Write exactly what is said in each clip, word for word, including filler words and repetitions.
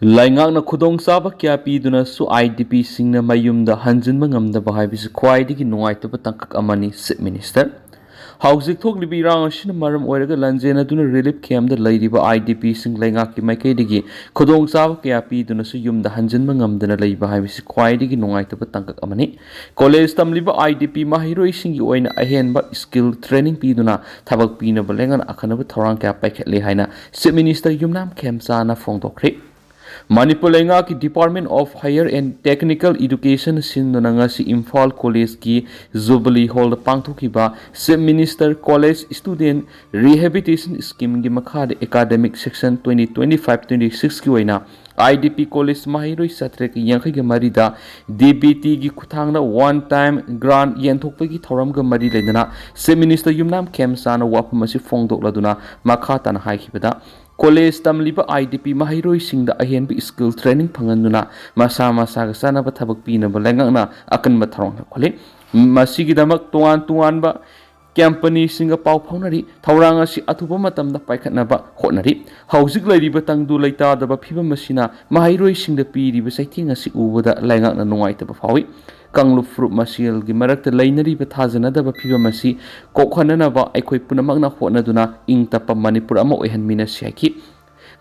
ꯂꯩꯉꯥꯛꯅ ꯈꯨꯗꯣꯡꯆꯥꯕ ꯀꯌꯥ ꯄꯤꯗꯨꯅꯁꯨ IDPꯁꯤꯡꯅ ꯃꯌꯨꯝꯗ ꯍꯟꯖꯤꯟꯕ ꯉꯝꯗꯕ ꯍꯥꯏꯕꯁꯤ ꯈ꯭ꯋꯥꯏꯗꯒꯤ ꯅꯨꯡꯉꯥꯏꯇꯕ ꯇꯥꯡꯀꯛ ꯑꯃꯅꯤ, Chief Minister꯫ ꯍꯧꯖꯤꯛ ꯊꯣꯛꯂꯤꯕ ꯏꯔꯥꯡ ꯑꯁꯤꯅ ꯃꯔꯝ ꯑꯣꯏꯔꯒ ꯂꯥꯟꯖꯦꯟꯅꯗꯨꯅ relief campꯇ ꯂꯩꯔꯤꯕ IDPꯁꯤꯡ ꯂꯩꯉꯥꯛꯀꯤ ꯃꯥꯏꯀꯩꯗꯒꯤ ꯈꯨꯗꯣꯡꯆꯥꯕ ꯀꯌꯥ ꯄꯤꯗꯨꯅꯁꯨ ꯌꯨꯝꯗ ꯍꯟꯖꯤꯟꯕ ꯉꯝꯗꯅ ꯂꯩꯕ ꯍꯥꯏꯕꯁꯤ ꯈ꯭ꯋꯥꯏꯗꯒꯤ ꯅꯨꯡꯉꯥꯏꯇꯕ ꯇꯥꯡꯀꯛ ꯑꯃꯅꯤ꯫ ꯀꯣꯂꯦꯖ ꯇꯝꯂꯤꯕ IDP ꯃꯍꯩꯔꯣꯏꯁꯤꯡꯒꯤ ꯑꯣꯏꯅ ꯑꯍꯦꯟꯕ skill training ꯄꯤꯗꯨꯅ ꯊꯕꯛ ꯄꯤꯅꯕ ꯂꯩꯉꯥꯛꯅ ꯑꯈꯟꯅꯕ ꯊꯧꯔꯥꯡ ꯀꯌꯥ ꯄꯥꯏꯈꯠꯂꯦ ꯍꯥꯏꯅ Chief Minister ꯌꯨꯝꯅꯥꯝ ꯈꯦꯝꯆꯥꯅ ꯐꯣꯡꯗꯣꯛꯈ꯭ꯔꯦ꯫ ꯃꯅꯤꯄꯨꯔ ꯂꯩꯉꯥꯛꯀꯤ Department of Higher and Technical Education ꯁꯤꯟꯗꯨꯅ ꯉꯁꯤ ꯏꯝꯐꯥꯜ ꯀꯣꯂꯦꯖꯀꯤ Jubilee Hallꯗ ꯄꯥꯡꯊꯣꯛꯈꯤꯕ Chief Minister College Student Rehabilitation Schemeꯒꯤ ꯃꯈꯥꯗ academic session twenty twenty five twenty sixꯀꯤ ꯑꯣꯏꯅ IDP college ꯃꯍꯩꯔꯣꯏ ꯆꯥꯇ꯭ꯔꯦꯠꯀ ꯌꯥꯡꯈꯩꯒ ꯃꯔꯤꯗ DBTꯒꯤ ꯈꯨꯠꯊꯥꯡꯗ one time grant ꯌꯦꯟꯊꯣꯛꯄꯒꯤ ꯊꯧꯔꯝꯒ ꯃꯔꯤ ꯂꯩꯅꯅ Chief Minister ꯌꯨꯝꯅꯥꯝ ꯈꯦꯝꯆꯥꯅ ꯋꯥꯐꯝ ꯑꯁꯤ ꯐꯣꯡꯗꯣꯛꯂꯗꯨꯅ ꯃꯈꯥ ꯇꯥꯅ ꯍꯥꯏꯈꯤꯕꯗ, ꯀꯣꯂꯦꯖ ꯇꯝꯂꯤꯕ IDP ꯃꯍꯩꯔꯣꯏꯁꯤꯡꯗ ꯑꯍꯦꯟꯕ skill training ꯐꯪꯍꯟꯗꯨꯅ ꯃꯁꯥ ꯃꯁꯥꯒ ꯆꯥꯟꯅꯕ ꯊꯕꯛ ꯄꯤꯅꯕ ꯂꯩꯉꯥꯛꯅ ꯑꯀꯟꯕ ꯊꯧꯔꯥꯡ ꯂꯧꯈꯠꯂꯤ꯫ ꯃꯁꯤꯒꯤꯗꯃꯛ ꯇꯣꯉꯥꯟ ꯇꯣꯉꯥꯟꯕ companyꯁꯤꯡꯒ ꯄꯥꯎ ꯐꯥꯎꯅꯔꯤ꯫ ꯊꯧꯔꯥꯡ ꯑꯁꯤ ꯑꯊꯨꯕ ꯃꯇꯝꯗ ꯄꯥꯏꯈꯠꯅꯕ ꯍꯣꯠꯅꯔꯤ꯫ ꯍꯧꯖꯤꯛ ꯂꯩꯔꯤꯕ ꯇꯪꯗꯨ ꯂꯩꯇꯥꯗꯕ ꯐꯤꯕꯝ ꯑꯁꯤꯅ ꯃꯍꯩꯔꯣꯏꯁꯤꯡꯗ ꯄꯤꯔꯤꯕ ꯆꯩꯊꯦꯡ ꯑꯁꯤ ꯎꯕꯗ ꯂꯩꯉꯥꯛꯅ ꯅꯨꯡꯉꯥꯏꯇꯕ ꯐꯥꯎꯏ꯫ ꯀꯥꯡꯂꯨꯞ ꯐꯨꯔꯨꯞ ꯃꯁꯦꯜꯒꯤ ꯃꯔꯛꯇ ꯂꯩꯅꯔꯤꯕ ꯊꯥꯖꯅꯗꯕ ꯐꯤꯕꯝ ꯑꯁꯤ ꯀꯣꯛꯍꯟꯅꯅꯕ ꯑꯩꯈꯣꯏ ꯄꯨꯝꯅꯃꯛꯅ ꯍꯣꯠꯅꯗꯨꯅ ꯏꯪ ꯇꯞꯄ ꯃꯅꯤꯄꯨꯔ ꯑꯃ ꯑꯣꯏꯍꯟꯃꯤꯟꯅꯁꯤ ꯍꯥꯏꯈꯤ꯫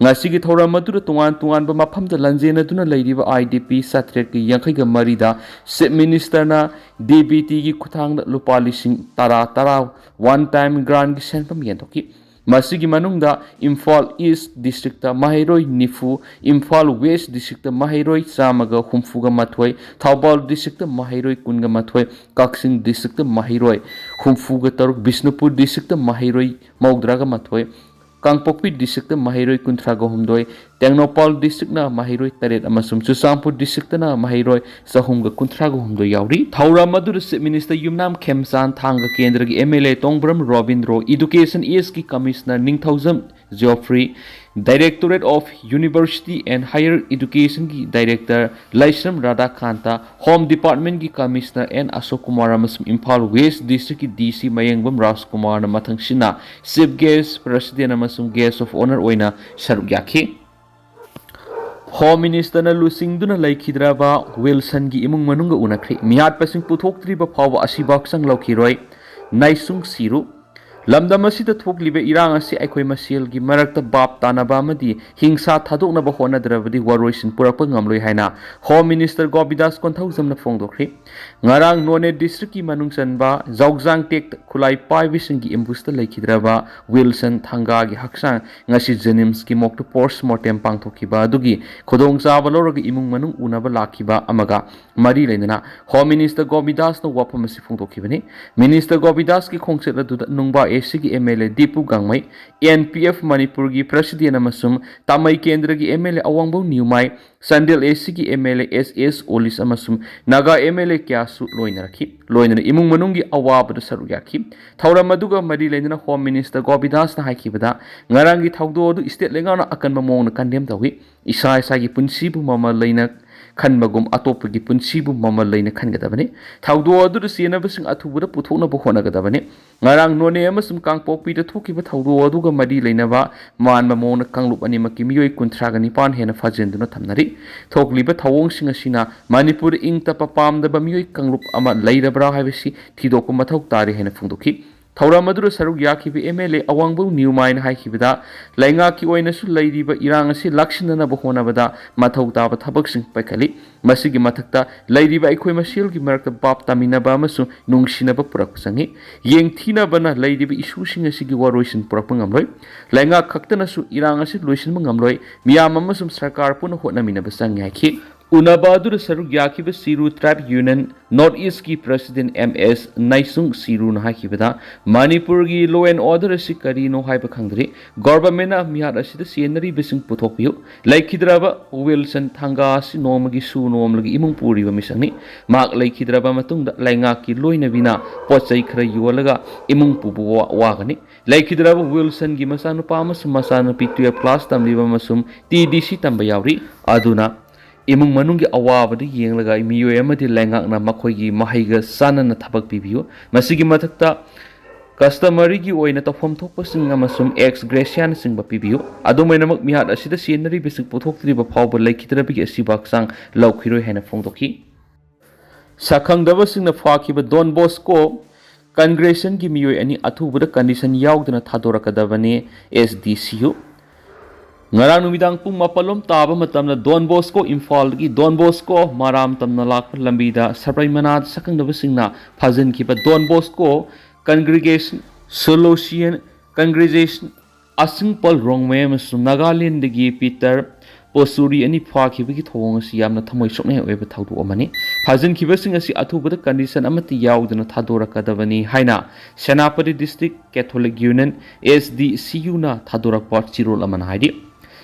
ꯉꯁꯤꯒꯤ ꯊꯧꯔꯝ ꯑꯗꯨꯗ ꯇꯣꯉꯥꯟ ꯇꯣꯉꯥꯟꯕ ꯃꯐꯝꯗ ꯂꯥꯟꯖꯦꯟꯅꯗꯨꯅ ꯂꯩꯔꯤꯕ IDP ꯆꯥꯇ꯭ꯔꯦꯠꯀ ꯌꯥꯡꯈꯩꯒ ꯃꯔꯤꯗ Chief Ministerꯅ DBTꯒꯤ ꯈꯨꯠꯊꯥꯡꯗ ꯂꯨꯄꯥ ꯂꯤꯁꯤꯡ ꯇꯔꯥ ꯇꯔꯥ one time grantꯀꯤ ꯁꯦꯟꯐꯝ ꯌꯦꯟꯊꯣꯛꯈꯤ꯫ ꯃꯁꯤꯒꯤ ꯃꯅꯨꯡꯗ ꯏꯝꯐꯥꯜ East Districtꯇ ꯃꯍꯩꯔꯣꯏ ꯅꯤꯐꯨ, ꯏꯝꯐꯥꯜ West Districtꯇ ꯃꯍꯩꯔꯣꯏ ꯆꯥꯝꯃꯒ ꯍꯨꯝꯐꯨꯒ ꯃꯥꯊꯣꯏ, ꯊꯧꯕꯥꯜ Districtꯇ ꯃꯍꯩꯔꯣꯏ ꯀꯨꯟꯒ ꯃꯥꯊꯣꯏ, ꯀꯛꯆꯤꯡ Districtꯇ ꯃꯍꯩꯔꯣꯏ ꯍꯨꯝꯐꯨꯒ ꯇꯔꯨꯛ, ꯕꯤꯁꯅꯨꯄꯨꯔ Districtꯇ ꯃꯍꯩꯔꯣꯏ ꯃꯧꯗ꯭ꯔꯥꯒ ꯃꯥꯊꯣꯏ, ꯀꯥꯡꯄꯣꯛꯄꯤ Districtꯇ ꯃꯍꯩꯔꯣꯏ ꯀꯨꯟꯊ꯭ꯔꯥꯒ ꯍꯨꯝꯗꯣꯏ, ꯇꯦꯡꯅꯧꯄꯥꯜ Districtꯅ ꯃꯍꯩꯔꯣꯏ ꯇꯔꯦꯠ ꯑꯃꯁꯨꯡ ꯆꯨꯔꯆꯥꯟꯄꯨꯔ Districtꯅ ꯃꯍꯩꯔꯣꯏ ꯆꯍꯨꯝꯒ ꯀꯨꯟꯊ꯭ꯔꯥꯒ ꯍꯨꯝꯗꯣꯏ ꯌꯥꯎꯔꯤ꯫ ꯊꯧꯔꯝ ꯑꯗꯨꯗ Chief Minister ꯌꯨꯝꯅꯥꯝ ꯈꯦꯝꯆꯥꯟ, ꯊꯥꯡꯒ ꯀꯦꯟꯗ꯭ꯔꯒꯤ MLA ꯇꯣꯡꯕ꯭ꯔꯝ ꯔꯣꯕꯤꯟꯗ꯭ꯔꯣ, Education Eastꯀꯤ Commissioner Ningthoujam Geoffrey, Directorate of University and Higher Educationꯒꯤ Director ꯂꯥꯏꯁ꯭ꯔꯝ ꯔꯥꯙꯥꯀꯥꯟꯇ, Home Departmentꯀꯤ Commissioner ꯑꯦꯟ ꯑꯁꯣꯛ ꯀꯨꯃꯥꯔ ꯑꯃꯁꯨꯡ ꯏꯝꯐꯥꯜ West Districtꯀꯤ DC ꯃꯌꯦꯡꯕꯝ ꯔꯥꯖꯀꯨꯃꯥꯔꯅ ꯃꯊꯪꯁꯤꯠꯅ Chief Guest, President ꯑꯃꯁꯨꯡ Guest of Honour ꯑꯣꯏꯅ ꯁꯔꯨꯛ ꯌꯥꯈꯤ꯫ ꯍꯣꯝ ꯃꯤꯅꯤꯁꯇꯔꯅ ꯂꯨꯆꯤꯡꯗꯨꯅ ꯂꯩꯈꯤꯗ꯭ꯔꯕ ꯋꯤꯜꯁꯟꯒꯤ ꯏꯃꯨꯡ ꯃꯅꯨꯡꯒ ꯎꯅꯈ꯭ꯔꯤ꯫ ꯃꯤꯍꯥꯠꯄꯁꯤꯡ ꯄꯨꯊꯣꯛꯇ꯭ꯔꯤꯕ ꯐꯥꯎꯕ ꯑꯁꯤꯕ ꯍꯛꯆꯥꯡ ꯂꯧꯈꯤꯔꯣꯏ꯫ ꯅꯥꯏꯁꯨꯡ ꯁꯤꯔꯨ꯫ ꯂꯝꯗꯝ ꯑꯁꯤꯗ ꯊꯣꯛꯂꯤꯕ ꯏꯔꯥꯡ ꯑꯁꯤ ꯑꯩꯈꯣꯏ ꯃꯁꯦꯜꯒꯤ ꯃꯔꯛꯇ ꯚꯥꯞ ꯇꯥꯅꯕ ꯑꯃꯗꯤ ꯍꯤꯡꯁꯥ ꯊꯥꯗꯣꯛꯅꯕ ꯍꯣꯠꯅꯗ꯭ꯔꯕꯗꯤ ꯋꯥꯔꯣꯏꯁꯤꯟ ꯄꯨꯔꯛꯄ ꯉꯝꯂꯣꯏ ꯍꯥꯏꯅ ꯍꯣꯝ ꯃꯤꯅꯤꯁꯇꯔ ꯒꯣꯕꯤꯗꯥꯁ ꯀꯣꯟꯊꯧꯖꯝꯅ ꯐꯣꯡꯗꯣꯛꯈ꯭ꯔꯤ꯫ ꯉꯔꯥꯡ ꯅꯣꯅꯦ ꯗꯤꯁꯇ꯭ꯔꯤꯛꯀꯤ ꯃꯅꯨꯡ ꯆꯟꯕ ꯖꯧꯖꯥꯡ ꯇꯦꯛꯇ ꯈꯨꯠꯂꯥꯏ ꯄꯥꯏꯕꯁꯤꯡꯒꯤ ꯑꯦꯝꯕꯨꯁꯇ ꯂꯩꯈꯤꯗ꯭ꯔꯕ ꯋꯤꯜꯁꯟ ꯊꯪꯒꯥꯒꯤ ꯍꯛꯆꯥꯡ ꯉꯁꯤ ꯖꯦꯅꯤꯝꯁꯀꯤ ꯃꯣꯔꯒꯇ ꯄꯣꯁꯠꯃꯣꯔꯇꯦꯝ ꯄꯥꯡꯊꯣꯛꯈꯤꯕ ꯑꯗꯨꯒꯤ ꯈꯨꯗꯣꯡꯆꯥꯕ ꯂꯧꯔꯒ ꯏꯃꯨꯡ ꯃꯅꯨꯡ ꯎꯅꯕ ꯂꯥꯛꯈꯤꯕ ꯑꯃꯒ ꯃꯔꯤ ꯂꯩꯅꯅ ꯍꯣꯝ ꯃꯤꯅꯤꯁꯇꯔ ꯒꯣꯕꯤꯗꯥꯁꯅ ꯋꯥꯐꯝ ꯑꯁꯤ ꯐꯣꯡꯗꯣꯛꯈꯤꯕꯅꯤ꯫ ꯃꯤꯅꯤꯁꯇꯔ ꯒꯣꯕꯤꯗꯥꯁꯀꯤ ꯈꯣꯡꯆꯠ ꯑꯗꯨꯗ ꯅꯨꯡꯕꯥ ꯑꯦꯁꯤꯒꯤ M L A Dipu Gangmei, N P F ꯃꯅꯤꯄꯨꯔꯒꯤ ꯄ꯭ꯔꯁꯤꯗꯦꯟ ꯑꯃꯁꯨꯡ ꯇꯥꯃꯩ ꯀꯦꯟꯗ꯭ꯔꯒꯤ M L A Awangbow Newmai, Chandel ꯑꯦꯁꯤꯒꯤ M L A S S Olish ꯑꯃꯁꯨꯡ ꯅꯥꯒꯥ ꯑꯦꯝ ꯑꯦꯜ ꯑꯦ ꯀꯌꯥꯁꯨ ꯂꯣꯏꯅꯔꯛꯈꯤ꯫ ꯂꯣꯏꯅꯅ ꯏꯃꯨꯡ ꯃꯅꯨꯡꯒꯤ ꯑꯋꯥꯕꯗ ꯁꯔꯨꯛ ꯌꯥꯈꯤ꯫ ꯊꯧꯔꯝ ꯑꯗꯨꯒ ꯃꯔꯤ ꯂꯩꯅꯅ ꯍꯣꯝ ꯃꯤꯅꯤꯁꯇꯔ ꯒꯣꯕꯤꯗꯥꯁꯅ ꯍꯥꯏꯈꯤꯕꯗ, ꯉꯔꯥꯡꯒꯤ ꯊꯧꯗꯣꯛ ꯑꯗꯨ ꯁ꯭ꯇꯦꯠ ꯂꯩꯉꯥꯛꯅ ꯑꯀꯟꯕ ꯃꯑꯣꯡꯗ ꯀꯟꯗꯦꯝ ꯇꯧꯏ꯫ ꯏꯁꯥ ꯏꯁꯥꯒꯤ ꯄꯨꯟꯁꯤꯕꯨ ꯃꯃꯜ ꯂꯩꯅ ꯈꯟꯕꯒꯨꯝ ꯑꯇꯣꯞꯄꯒꯤ ꯄꯨꯟꯁꯤꯕꯨ ꯃꯃꯜ ꯂꯩꯅ ꯈꯟꯒꯗꯕꯅꯤ꯫ ꯊꯧꯗꯣꯛ ꯑꯗꯨꯗ ꯆꯦꯟꯅꯕꯁꯤꯡ ꯑꯊꯨꯕꯗ ꯄꯨꯊꯣꯛꯅꯕ ꯍꯣꯠꯅꯒꯗꯕꯅꯤ꯫ ꯉꯔꯥꯡ ꯅꯣꯅꯦ ꯑꯃꯁꯨꯡ ꯀꯥꯡꯄꯣꯛꯄꯤꯗ ꯊꯣꯛꯈꯤꯕ ꯊꯧꯗꯣꯛ ꯑꯗꯨꯒ ꯃꯔꯤ ꯂꯩꯅꯕ ꯃꯥꯟꯕ ꯃꯑꯣꯡꯗ ꯀꯥꯡꯂꯨꯞ ꯑꯅꯤꯃꯛꯀꯤ ꯃꯤꯑꯣꯏ ꯀꯨꯟꯊ꯭ꯔꯥꯒ ꯅꯤꯄꯥꯟ ꯍꯦꯟꯅ ꯐꯥꯖꯤꯟꯗꯨꯅ ꯊꯝꯅꯔꯤ꯫ ꯊꯣꯛꯂꯤꯕ ꯊꯧꯑꯣꯡꯁꯤꯡ ꯑꯁꯤꯅ ꯃꯅꯤꯄꯨꯔꯗ ꯏꯪ ꯇꯞꯄ ꯄꯥꯝꯗꯕ ꯃꯤꯑꯣꯏ ꯀꯥꯡꯂꯨꯞ ꯑꯃ ꯂꯩꯔꯕ꯭ꯔꯥ ꯍꯥꯏꯕꯁꯤ ꯊꯤꯗꯣꯛꯄ ꯃꯊꯧ ꯇꯥꯔꯤ ꯍꯥꯏꯅ ꯐꯣꯡꯗꯣꯛꯈꯤ꯫ ꯊꯧꯔꯝ ꯑꯗꯨꯗ ꯁꯔꯨꯛ ꯌꯥꯈꯤꯕ ꯑꯦꯝ ꯑꯦꯜ ꯑꯦ ꯑꯋꯥꯡꯕꯧ ꯅ꯭ꯌꯨꯃꯥꯏꯅ ꯍꯥꯏꯈꯤꯕꯗ, ꯂꯩꯉꯥꯛꯀꯤ ꯑꯣꯏꯅꯁꯨ ꯂꯩꯔꯤꯕ ꯏꯔꯥꯡ ꯑꯁꯤ ꯂꯥꯛꯁꯤꯟꯅꯅꯕ ꯍꯣꯠꯅꯕꯗ ꯃꯊꯧ ꯇꯥꯕ ꯊꯕꯛꯁꯤꯡ ꯄꯥꯏꯈꯠꯂꯤ꯫ ꯃꯁꯤꯒꯤ ꯃꯊꯛꯇ ꯂꯩꯔꯤꯕ ꯑꯩꯈꯣꯏ ꯃꯁꯦꯜꯒꯤ ꯃꯔꯛꯇ ꯚꯥꯞ ꯇꯥꯃꯤꯟꯅꯕ ꯑꯃꯁꯨꯡ ꯅꯨꯡꯁꯤꯅꯕ ꯄꯨꯔꯛꯄ ꯆꯪꯏ꯫ ꯌꯦꯡꯊꯤꯅꯕꯅ ꯂꯩꯔꯤꯕ ꯏꯁꯨꯁꯤꯡ ꯑꯁꯤꯒꯤ ꯋꯥꯔꯣꯏꯁꯤꯟ ꯄꯨꯔꯛꯄ ꯉꯝꯂꯣꯏ꯫ ꯂꯩꯉꯥꯛ ꯈꯛꯇꯅꯁꯨ ꯏꯔꯥꯡ ꯑꯁꯤ ꯂꯣꯏꯁꯤꯟꯕ ꯉꯝꯂꯣꯏ꯫ ꯃꯤꯌꯥꯝ ꯑꯃꯁꯨꯡ ꯁꯔꯀꯥꯔ ꯄꯨꯟꯅ ꯍꯣꯠꯅꯃꯤꯟꯅꯕ ꯆꯪꯏ ꯍꯥꯏꯈꯤ꯫ ꯎꯅꯕ ꯑꯗꯨꯗ ꯁꯔꯨꯛ ꯌꯥꯈꯤꯕ ꯁꯤꯔꯨ ꯇ꯭ꯔꯥꯏꯕ ꯌꯨꯅꯤꯌꯟ ꯅꯣꯔꯠ ꯏꯁꯀꯤ ꯄ꯭ꯔꯁꯤꯗꯦꯟ ꯑꯦꯝ ꯑꯦꯁ ꯅꯥꯏꯁꯨꯡ ꯁꯤꯔꯨꯅ ꯍꯥꯏꯈꯤꯕꯗ, ꯃꯅꯤꯄꯨꯔꯒꯤ law and order ꯑꯁꯤ ꯀꯔꯤꯅꯣ ꯍꯥꯏꯕ ꯈꯪꯗ꯭ꯔꯤ꯫ ꯒꯣꯚꯔꯟꯃꯦꯟꯠꯅ ꯃꯤꯍꯥꯠ ꯑꯁꯤꯗ ꯆꯦꯟꯅꯔꯤꯕꯁꯤꯡ ꯄꯨꯊꯣꯛꯄꯤꯌꯨ꯫ ꯂꯩꯈꯤꯗ꯭ꯔꯕ ꯋꯤꯜꯁꯟ ꯊꯪꯒꯥ ꯑꯁꯤ ꯅꯣꯡꯃꯒꯤ ꯁꯨ ꯅꯣꯝꯂꯒ ꯏꯃꯨꯡ ꯄꯨꯔꯤꯕ ꯃꯤꯁꯛꯅꯤ꯫ ꯃꯍꯥꯛ ꯂꯩꯈꯤꯗ꯭ꯔꯕ ꯃꯇꯨꯡꯗ ꯂꯩꯉꯥꯛꯀꯤ ꯂꯣꯏꯅꯕꯤꯅ ꯄꯣꯠ ꯆꯩ ꯈꯔ ꯌꯣꯜꯂꯒ ꯏꯃꯨꯡ ꯄꯨꯕ ꯋꯥ-, ꯋꯥꯒꯅꯤ꯫ ꯂꯩꯈꯤꯗ꯭ꯔꯕ ꯋꯤꯜꯁꯟꯒꯤ ꯃꯆꯥꯅꯨꯄꯥ ꯑꯃꯁꯨꯡ ꯃꯆꯥꯅꯨꯄꯤ ꯇꯨꯌꯦꯜꯐ ꯀ꯭ꯂꯥꯁ ꯇꯝꯂꯤꯕ ꯑꯃꯁꯨꯡ ꯇꯤ ꯗꯤ ꯁꯤ ꯇꯝꯕ ꯌꯥꯎꯔꯤ꯫ ꯑꯗꯨꯅ ꯏꯃꯨꯡ ꯃꯅꯨꯡꯒꯤ ꯑꯋꯥꯕꯗ ꯌꯦꯡꯂꯒ ꯃꯤꯑꯣꯏ ꯑꯃꯗꯤ ꯂꯩꯉꯥꯛꯅ ꯃꯈꯣꯏꯒꯤ ꯃꯍꯩꯒ ꯆꯥꯟꯅꯅ ꯊꯕꯛ ꯄꯤꯕꯤꯌꯨ꯫ ꯃꯁꯤꯒꯤ ꯃꯊꯛꯇ Customaryꯒꯤ ꯑꯣꯏꯅ ꯇꯧꯐꯝ ꯊꯣꯛꯄꯁꯤꯡ ꯑꯃꯁꯨꯡ ex graciaꯅꯆꯤꯡꯕ ꯄꯤꯕꯤꯌꯨ꯫ ꯑꯗꯨꯝ ꯑꯣꯏꯅꯃꯛ, ꯃꯤꯍꯥꯠ ꯑꯁꯤꯗ ꯆꯦꯟꯅꯔꯤꯕꯁꯤꯡ ꯄꯨꯊꯣꯛꯇ꯭ꯔꯤꯕ ꯐꯥꯎꯕ ꯂꯩꯈꯤꯗ꯭ꯔꯕꯒꯤ ꯑꯁꯤꯕ ꯍꯛꯆꯥꯡ ꯂꯧꯈꯤꯔꯣꯏ ꯍꯥꯏꯅ ꯐꯣꯡꯗꯣꯛꯈꯤ꯫ ꯁꯛꯈꯪꯗꯕꯁꯤꯡꯅ ꯐꯥꯈꯤꯕ ꯗꯣꯟ ꯕꯣꯁꯀꯣ congregationꯒꯤ ꯃꯤꯑꯣꯏ ꯑꯅꯤ ꯑꯊꯨꯕꯗ condition ꯌꯥꯎꯗꯅ ꯊꯥꯗꯣꯔꯛꯀꯗꯕꯅꯤ꯫ S D C U꯫ ꯉꯔꯥꯡ ꯅꯨꯃꯤꯗꯥꯡ ꯄꯨꯡ ꯃꯥꯄꯜ ꯂꯣꯝ ꯇꯥꯕ ꯃꯇꯝꯗ ꯗꯣꯟ ꯕꯣꯁꯀꯣ ꯏꯝꯐꯥꯜꯗꯒꯤ ꯗꯣꯟ ꯕꯣꯁꯀꯣ ꯃꯔꯥꯝ ꯇꯝꯅ ꯂꯥꯛꯄ ꯂꯝꯕꯤꯗ ꯁꯕ꯭ꯔꯩꯃꯅꯥꯗ ꯁꯛꯈꯪꯗꯕꯁꯤꯡꯅ ꯐꯥꯖꯤꯟꯈꯤꯕ ꯗꯣꯟ ꯕꯣꯁꯀꯣ congregation, Salesian congregation, ꯑꯁꯤꯡꯄꯜ ꯔꯣꯡꯃꯦ ꯑꯃꯁꯨꯡ ꯅꯥꯒꯥꯂꯦꯟꯗꯒꯤ ꯄꯤꯇꯔ ꯄꯣꯁꯨꯔꯤ ꯑꯅꯤ ꯐꯥꯈꯤꯕꯒꯤ ꯊꯧꯑꯣꯡ ꯑꯁꯤ ꯌꯥꯝꯅ ꯊꯃꯣꯏ ꯁꯣꯛꯅꯤꯡꯉꯥꯏ ꯑꯣꯏꯕ ꯊꯧꯗꯣꯛ ꯑꯃꯅꯤ꯫ ꯐꯥꯖꯤꯟꯈꯤꯕꯁꯤꯡ ꯑꯁꯤ ꯑꯊꯨꯕꯗ condition ꯑꯃꯠꯇ ꯌꯥꯎꯗꯅ ꯊꯥꯗꯣꯔꯛꯀꯗꯕꯅꯤ ꯍꯥꯏꯅ Senapati District Catholic Union, S D C Uꯅ ꯊꯥꯗꯣꯔꯛꯄ ꯆꯦꯔꯣꯜ ꯑꯃꯅ ꯍꯥꯏꯔꯤ꯫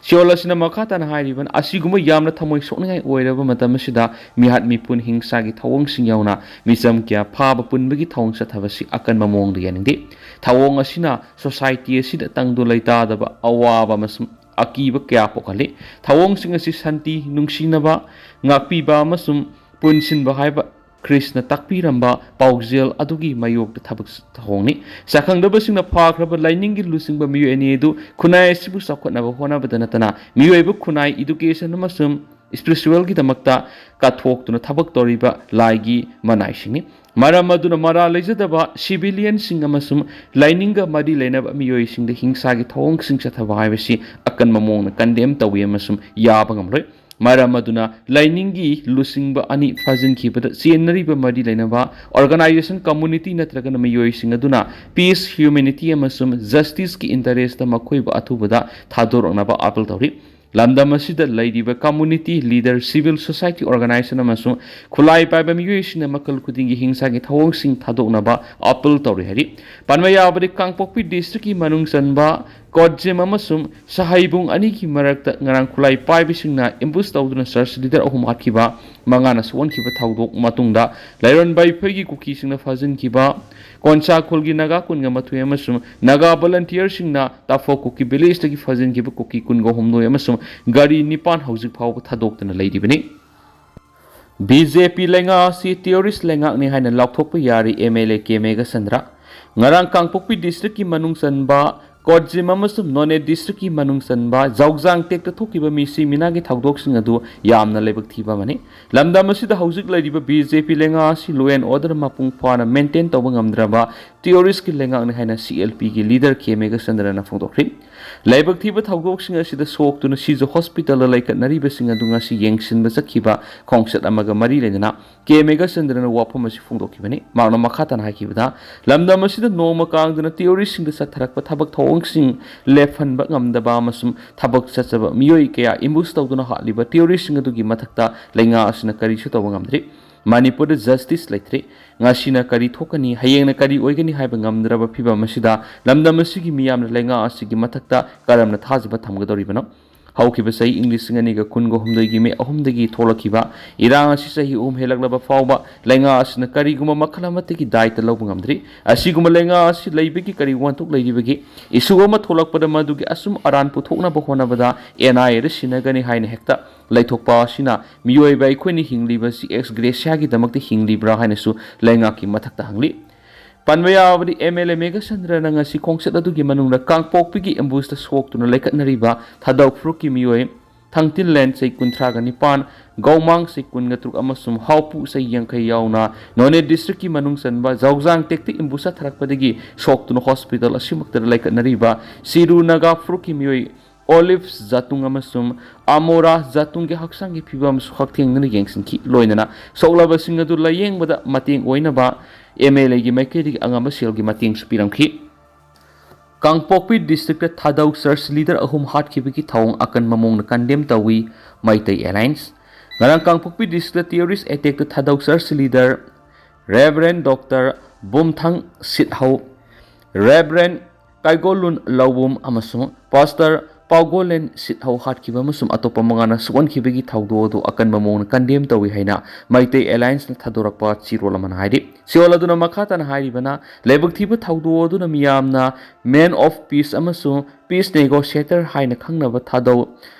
ꯆꯦꯔꯣꯜ ꯑꯁꯤꯅ ꯃꯈꯥ ꯇꯥꯅ ꯍꯥꯏꯔꯤꯕꯅ, ꯑꯁꯤꯒꯨꯝꯕ ꯌꯥꯝꯅ ꯊꯃꯣꯏ ꯁꯣꯛꯅꯤꯡꯉꯥꯏ ꯑꯣꯏꯔꯕ ꯃꯇꯝ ꯑꯁꯤꯗ ꯃꯤꯍꯥꯠ ꯃꯤꯄꯨꯟ ꯍꯤꯡꯁꯥꯒꯤ ꯊꯧꯑꯣꯡꯁꯤꯡ ꯌꯥꯎꯅ ꯃꯤꯆꯝ ꯀꯌꯥ ꯐꯥꯕ ꯄꯨꯟꯕꯒꯤ ꯊꯧꯑꯣꯡ ꯆꯠꯊꯕꯁꯤ ꯑꯀꯟꯕ ꯃꯑꯣꯡꯗ ꯌꯥꯅꯤꯡꯗꯦ꯫ ꯊꯧꯑꯣꯡ ꯑꯁꯤꯅ society ꯑꯁꯤꯗ ꯇꯪꯗꯨ ꯂꯩꯇꯥꯗꯕ, ꯑꯋꯥꯕ ꯑꯃꯁꯨꯡ ꯑꯀꯤꯕ ꯀꯌꯥ ꯄꯣꯛꯍꯜꯂꯤ꯫ ꯊꯧꯑꯣꯡꯁꯤꯡ ꯑꯁꯤ ꯁꯥꯟꯇꯤ, ꯅꯨꯡꯁꯤꯅꯕ, ꯉꯥꯛꯄꯤꯕ ꯑꯃꯁꯨꯡ ꯄꯨꯟꯁꯤꯟꯕ ꯍꯥꯏꯕ ꯈ꯭ꯔꯤꯁꯅ ꯇꯥꯛꯄꯤꯔꯝꯕ ꯄꯥꯎꯖꯦꯜ ꯑꯗꯨꯒꯤ ꯃꯥꯌꯣꯛꯇ ꯊꯕꯛ ꯊꯧꯑꯣꯡꯅꯤ꯫ ꯁꯛꯈꯪꯗꯕꯁꯤꯡꯅ ꯐꯥꯈ꯭ꯔꯕ ꯂꯥꯏꯅꯤꯡꯒꯤ ꯂꯨꯆꯤꯡꯕ ꯃꯤꯑꯣꯏ ꯑꯅꯤ ꯑꯗꯨ ꯈꯨꯟꯅꯥꯏ ꯑꯁꯤꯕꯨ ꯆꯥꯎꯈꯠꯅꯕ ꯍꯣꯠꯅꯕꯗ ꯅꯠꯇꯅ ꯃꯤꯑꯣꯏꯕ ꯈꯨꯟꯅꯥꯏ, education ꯑꯃꯁꯨꯡ spiritualꯒꯤꯗꯃꯛꯇ ꯀꯠꯊꯣꯛꯇꯨꯅ ꯊꯕꯛ ꯇꯧꯔꯤꯕ ꯂꯥꯏꯒꯤ ꯃꯅꯥꯏꯁꯤꯡꯅꯤ꯫ ꯃꯔꯝ ꯑꯗꯨꯅ ꯃꯔꯥꯜ ꯂꯩꯖꯗꯕ civilianꯁꯤꯡ ꯑꯃꯁꯨꯡ ꯂꯥꯏꯅꯤꯡꯒ ꯃꯔꯤ ꯂꯩꯅꯕ ꯃꯤꯑꯣꯏꯁꯤꯡꯗ ꯍꯤꯡꯁꯥꯒꯤ ꯊꯧꯑꯣꯡꯁꯤꯡ ꯆꯠꯊꯕ ꯍꯥꯏꯕꯁꯤ ꯑꯀꯟꯕ ꯃꯑꯣꯡꯗ condemn ꯇꯧꯏ ꯑꯃꯁꯨꯡ ꯌꯥꯕ ꯉꯝꯂꯣꯏ꯫ ꯃꯔꯝ ꯑꯗꯨꯅ ꯂꯥꯏꯅꯤꯡꯒꯤ ꯂꯨꯆꯤꯡꯕ ꯑꯅꯤ ꯐꯥꯖꯤꯟꯈꯤꯕꯗ ꯆꯦꯟꯅꯔꯤꯕ ꯃꯔꯤ ꯂꯩꯅꯕ organization, community ꯅꯠꯇ꯭ꯔꯒꯅ ꯃꯤꯑꯣꯏꯁꯤꯡ ꯑꯗꯨꯅ peace, humanity ꯑꯃꯁꯨꯡ justiceꯀꯤ interestꯇ ꯃꯈꯣꯏꯕꯨ ꯑꯊꯨꯕꯗ ꯊꯥꯗꯣꯔꯛꯅꯕ appeal ꯇꯧꯔꯤ꯫ ꯂꯝꯗꯝ ꯑꯁꯤꯗ ꯂꯩꯔꯤꯕ community leader, civil society organization ꯑꯃꯁꯨꯡ ꯈꯨꯠꯂꯥꯏ ꯄꯥꯏꯕ ꯃꯤꯑꯣꯏꯁꯤꯡꯅ ꯃꯈꯜ ꯈꯨꯗꯤꯡꯒꯤ ꯍꯤꯡꯁꯥꯒꯤ ꯊꯧꯑꯣꯡꯁꯤꯡ ꯊꯥꯗꯣꯛꯅꯕ appeal ꯇꯧꯔꯤ ꯍꯥꯏꯔꯤ꯫ ꯄꯟꯕ ꯌꯥꯕꯗꯤ, ꯀꯥꯡꯄꯣꯛꯄꯤ districtꯀꯤ ꯃꯅꯨꯡ ꯆꯟꯕ ꯀꯣꯠꯖꯤꯝ ꯑꯃꯁꯨꯡ ꯁꯍꯩꯕꯨꯡ ꯑꯅꯤꯒꯤ ꯃꯔꯛꯇ ꯉꯔꯥꯡ ꯈꯨꯠꯂꯥꯏ ꯄꯥꯏꯕꯁꯤꯡꯅ ambush ꯇꯧꯗꯨꯅ church leader ꯑꯍꯨꯝ ꯍꯥꯠꯈꯤꯕ, ꯃꯉꯥꯅ ꯁꯣꯛꯍꯟꯈꯤꯕ ꯊꯧꯗꯣꯛ ꯃꯇꯨꯡꯗ ꯂꯩꯔꯣꯟ ꯕꯩꯐꯩꯒꯤ ꯀꯨꯀꯤꯁꯤꯡꯅ ꯐꯥꯖꯤꯟꯈꯤꯕ ꯀꯣꯟꯁꯥ ꯈꯨꯜꯒꯤ ꯅꯥꯒꯥ ꯀꯨꯟꯒ ꯃꯥꯊꯣꯏ ꯑꯃꯁꯨꯡ ꯅꯥꯒꯥ volunteerꯁꯤꯡꯅ ꯇꯥꯐꯣ ꯀꯨꯀꯤ villageꯇꯒꯤ ꯐꯥꯖꯤꯟꯈꯤꯕ ꯀꯨꯀꯤ ꯀꯨꯟꯒ ꯍꯨꯝꯗꯣꯏ ꯑꯃꯁꯨꯡ ꯒꯥꯔꯤ ꯅꯤꯄꯥꯟ ꯍꯧꯖꯤꯛ ꯐꯥꯎꯕ ꯊꯥꯗꯣꯛꯇꯅ ꯂꯩꯔꯤꯕꯅꯤ꯫ B J P ꯂꯩꯉꯥꯛ ꯑꯁꯤ terrorist ꯂꯩꯉꯥꯛꯅꯤ ꯍꯥꯏꯅ ꯂꯥꯎꯊꯣꯛꯄ ꯌꯥꯔꯤ, M L A K Meghachandra. ꯉꯔꯥꯡ ꯀꯥꯡꯄꯣꯛꯄꯤ ꯗꯤꯁꯇ꯭ꯔꯤꯛꯀꯤ ꯃꯅꯨꯡ ꯆꯟꯕ ꯀꯣꯠꯖꯤꯝ ꯑꯃꯁꯨꯡ ꯅꯣꯅꯦ ꯗꯤꯁꯇ꯭ꯔꯤꯛꯀꯤ ꯃꯅꯨꯡ ꯆꯟꯕ ꯖꯧꯖꯥꯡ ꯇꯦꯛꯇ ꯊꯣꯛꯈꯤꯕ ꯃꯤꯁꯤ ꯃꯤꯅꯥꯒꯤ ꯊꯧꯗꯣꯛꯁꯤꯡ ꯑꯗꯨ ꯌꯥꯝꯅ ꯂꯥꯏꯕꯛ ꯊꯤꯕ ꯑꯃꯅꯤ꯫ ꯂꯝꯗꯝ ꯑꯁꯤꯗ ꯍꯧꯖꯤꯛ ꯂꯩꯔꯤꯕ ꯕꯤ ꯖꯦ ꯄꯤ ꯂꯩꯉꯥꯛ ꯑꯁꯤ law and order ꯃꯄꯨꯡ ꯐꯥꯅ maintain ꯇꯧꯕ ꯉꯝꯗ꯭ꯔꯕ terroristꯀꯤ ꯂꯩꯉꯥꯛꯅꯤ ꯍꯥꯏꯅ C L Pꯒꯤ leader K ꯃꯦꯘꯆꯟꯗ꯭ꯔꯅ ꯐꯣꯡꯗꯣꯛꯈ꯭ꯔꯤ꯫ ꯂꯥꯏꯕꯛ ꯊꯤꯕ ꯊꯧꯗꯣꯛꯁꯤꯡ ꯑꯁꯤꯗ ꯁꯣꯛꯇꯨꯅ ꯁꯤꯖ ꯍꯣꯁꯄꯤꯇꯥꯜꯗ ꯂꯩꯈꯠꯅꯔꯤꯕꯁꯤꯡ ꯑꯗꯨ ꯉꯁꯤ ꯌꯦꯡꯁꯤꯟꯕ ꯆꯠꯈꯤꯕ ꯈꯣꯡꯆꯠ ꯑꯃꯒ ꯃꯔꯤ ꯂꯩꯅꯅ ꯀꯦ ꯃꯦꯘꯆꯟꯗ꯭ꯔꯅ ꯋꯥꯐꯝ ꯑꯁꯤ ꯐꯣꯡꯗꯣꯛꯈꯤꯕꯅꯤ꯫ ꯃꯍꯥꯛꯅ ꯃꯈꯥ ꯇꯥꯅ ꯍꯥꯏꯈꯤꯕꯗ, ꯂꯝꯗꯝ ꯑꯁꯤꯗ ꯅꯣꯡꯃ ꯀꯥꯡꯗꯅ terroristꯁꯤꯡꯗ ꯆꯠꯊꯔꯛꯄ ꯊꯕꯛ ꯊꯧꯑꯣꯡꯁꯤꯡ ꯂꯦꯞꯍꯟꯕ ꯉꯝꯗꯕ ꯑꯃꯁꯨꯡ ꯊꯕꯛ ꯆꯠꯆꯕ ꯃꯤꯑꯣꯏ ꯀꯌꯥ ambush ꯇꯧꯗꯨꯅ ꯍꯥꯠꯂꯤꯕ terroristꯁꯤꯡ ꯑꯗꯨꯒꯤ ꯃꯊꯛꯇ ꯂꯩꯉꯥꯛ ꯑꯁꯤꯅ ꯀꯔꯤꯁꯨ ꯇꯧꯕ ꯉꯝꯗ꯭ꯔꯤ꯫ ꯃꯅꯤꯄꯨꯔꯗ justice ꯂꯩꯇ꯭ꯔꯤ꯫ ꯉꯁꯤꯅ ꯀꯔꯤ ꯊꯣꯛꯀꯅꯤ, ꯍꯌꯦꯡꯅ ꯀꯔꯤ ꯑꯣꯏꯒꯅꯤ ꯍꯥꯏꯕ ꯉꯝꯗ꯭ꯔꯕ ꯐꯤꯚꯝ ꯑꯁꯤꯗ ꯂꯝꯗꯝ ꯑꯁꯤꯒꯤ ꯃꯤꯌꯥꯝꯅ ꯂꯩꯉꯥꯛ ꯑꯁꯤꯒꯤ ꯃꯊꯛꯇ ꯀꯔꯝꯅ ꯊꯥꯖꯕ ꯊꯝꯒꯗꯧꯔꯤꯕꯅꯣ? ꯍꯧꯈꯤꯕ ꯆꯍꯤ ꯏꯪ ꯂꯤꯁꯤꯡ ꯑꯅꯤꯒ ꯀꯨꯟꯒ ꯍꯨꯝꯗꯣꯏꯒꯤ ꯃꯦ ꯑꯍꯨꯝꯗꯒꯤ ꯊꯣꯛꯂꯛꯈꯤꯕ ꯏꯔꯥꯡ ꯑꯁꯤ ꯆꯍꯤ ꯑꯍꯨꯝ ꯍꯦꯜꯂꯛꯂꯕ ꯐꯥꯎꯕ ꯂꯩꯉꯥꯛ ꯑꯁꯤꯅ ꯀꯔꯤꯒꯨꯝꯕ ꯃꯈꯜ ꯑꯃꯠꯇꯒꯤ ꯗꯥꯏꯇ ꯂꯧꯕ ꯉꯝꯗ꯭ꯔꯤ꯫ ꯑꯁꯤꯒꯨꯝꯕ ꯂꯩꯉꯥꯛ ꯑꯁꯤ ꯂꯩꯕꯒꯤ ꯀꯔꯤ ꯋꯥꯟꯊꯣꯛ ꯂꯩꯔꯤꯕꯒꯦ? Issue ꯑꯃ ꯊꯣꯛꯂꯛꯄꯗ ꯃꯗꯨꯒꯤ ꯑꯁꯨꯝ ꯑꯔꯥꯟ ꯄꯨꯊꯣꯛꯅꯕ ꯍꯣꯠꯅꯕꯗ N I Aꯗ ꯁꯤꯟꯅꯒꯅꯤ ꯍꯥꯏꯅ ꯍꯦꯛꯇ ꯂꯩꯊꯣꯛꯄ ꯑꯁꯤꯅ ꯃꯤꯑꯣꯏꯕ ꯑꯩꯈꯣꯏꯅ ꯍꯤꯡꯂꯤꯕꯁꯤ ex gratia ꯒꯤꯗꯃꯛꯇ ꯍꯤꯡꯂꯤꯕ꯭ꯔꯥ ꯍꯥꯏꯅꯁꯨ ꯂꯩꯉꯥꯛꯀꯤ ꯃꯊꯛꯇ ꯍꯪꯂꯤ꯫ ꯄꯟꯕ ꯌꯥꯕꯗꯤ, M L A ꯃꯦꯘꯆꯟꯗ꯭ꯔꯅ ꯉꯁꯤ ꯈꯣꯡꯆꯠ ꯑꯗꯨꯒꯤ ꯃꯅꯨꯡꯗ ꯀꯥꯡꯄꯣꯛꯄꯤꯒꯤ ambush ꯇ ꯁꯣꯛꯇꯨꯅ ꯂꯩꯈꯠꯅꯔꯤꯕ ꯊꯥꯗꯧ ꯐꯨꯔꯨꯞꯀꯤ ꯃꯤꯑꯣꯏ ꯊꯥꯡꯇꯤꯟꯂꯦꯟ ꯆꯍꯤ ꯀꯨꯟꯊ꯭ꯔꯥꯒ ꯅꯤꯄꯥꯟ, ꯒꯧꯃꯥꯡ ꯆꯍꯤ ꯀꯨꯟꯒ ꯇꯔꯨꯛ ꯑꯃꯁꯨꯡ ꯍꯥꯎꯄꯨ ꯆꯍꯤ ꯌꯥꯡꯈꯩ ꯌꯥꯎꯅ ꯅꯣꯅꯦ district ꯀꯤ ꯃꯅꯨꯡ ꯆꯟꯕ ꯖꯧꯖꯥꯡ ꯇꯦꯛꯇ ambush ꯆꯠꯊꯔꯛꯄꯗꯒꯤ ꯁꯣꯛꯇꯨꯅ ꯍꯣꯁꯄꯤꯇꯥꯜ ꯑꯁꯤꯃꯛꯇꯗ ꯂꯩꯈꯠꯅꯔꯤꯕ ꯆꯤꯔꯨ ꯅꯥꯒꯥ ꯐꯨꯔꯨꯞꯀꯤ ꯃꯤꯑꯣꯏ ꯑꯣꯂꯤꯐ ꯖꯥꯇꯨꯡ ꯑꯃꯁꯨꯡ ꯑꯃꯣꯔꯥ ꯖꯥꯇꯨꯡꯒꯤ ꯍꯛꯆꯥꯡꯒꯤ ꯐꯤꯕꯝꯁꯨ ꯍꯛꯊꯦꯡꯅꯅ ꯌꯦꯡꯁꯤꯟꯈꯤ꯫ ꯂꯣꯏꯅꯅ ꯁꯣꯛꯂꯕꯁꯤꯡ ꯑꯗꯨ ꯂꯥꯌꯦꯡꯕꯗ ꯃꯇꯦꯡ ꯑꯣꯏꯅꯕ M L A ꯒꯤ ꯃꯥꯏꯀꯩꯗꯒꯤ ꯑꯉꯝꯕ ꯁꯦꯜꯒꯤ ꯃꯇꯦꯡꯁꯨ ꯄꯤꯔꯝꯈꯤ꯫ ꯀꯥꯡꯄꯣꯛꯄꯤ district ꯇ ꯊꯥꯗꯧ church leader ꯑꯍꯨꯝ ꯍꯥꯠꯈꯤꯕꯒꯤ ꯊꯧꯑꯣꯡ ꯑꯀꯟꯕ ꯃꯑꯣꯡꯗ condemn ꯇꯧꯏ ꯃꯩꯇꯩ Alliance꯫ ꯉꯔꯥꯡ ꯀꯥꯡꯄꯣꯛꯄꯤ district ꯇ terrorist attack ꯇ ꯊꯥꯗꯧ church leader Reverend Doctor ꯕꯨꯝꯊꯪ ꯁꯤꯠꯍꯧ, Reverend ꯀꯥꯏꯒꯣꯂꯨꯟ ꯂꯧꯕꯨꯝ ꯑꯃꯁꯨꯡ Pastor ꯄꯥꯎꯒꯣꯂꯦꯟ ꯁꯤꯠꯍꯧ ꯍꯥꯠꯈꯤꯕ ꯑꯃꯁꯨꯡ ꯑꯇꯣꯞꯄ ꯃꯉꯥꯅ ꯁꯣꯛꯍꯟꯈꯤꯕꯒꯤ ꯊꯧꯗꯣꯛ ꯑꯗꯨ ꯑꯀꯟꯕ ꯃꯑꯣꯡꯗ condemn ꯇꯧꯏ ꯍꯥꯏꯅ ꯃꯩꯇꯩ Alliance ꯅ ꯊꯥꯗꯣꯔꯛꯄ ꯆꯦꯔꯣꯜ ꯑꯃꯅ ꯍꯥꯏꯔꯤ꯫ ꯆꯦꯔꯣꯜ ꯑꯗꯨꯅ ꯃꯈꯥ ꯇꯥꯅ ꯍꯥꯏꯔꯤꯕꯅ, ꯂꯥꯏꯕꯛ ꯊꯤꯕ ꯊꯧꯗꯣꯛ ꯑꯗꯨꯅ ꯃꯤꯌꯥꯝꯅ man of peace ꯑꯃꯁꯨꯡ peace negotiator ꯍꯥꯏꯅ ꯈꯪꯅꯕ ꯊꯥꯗꯧ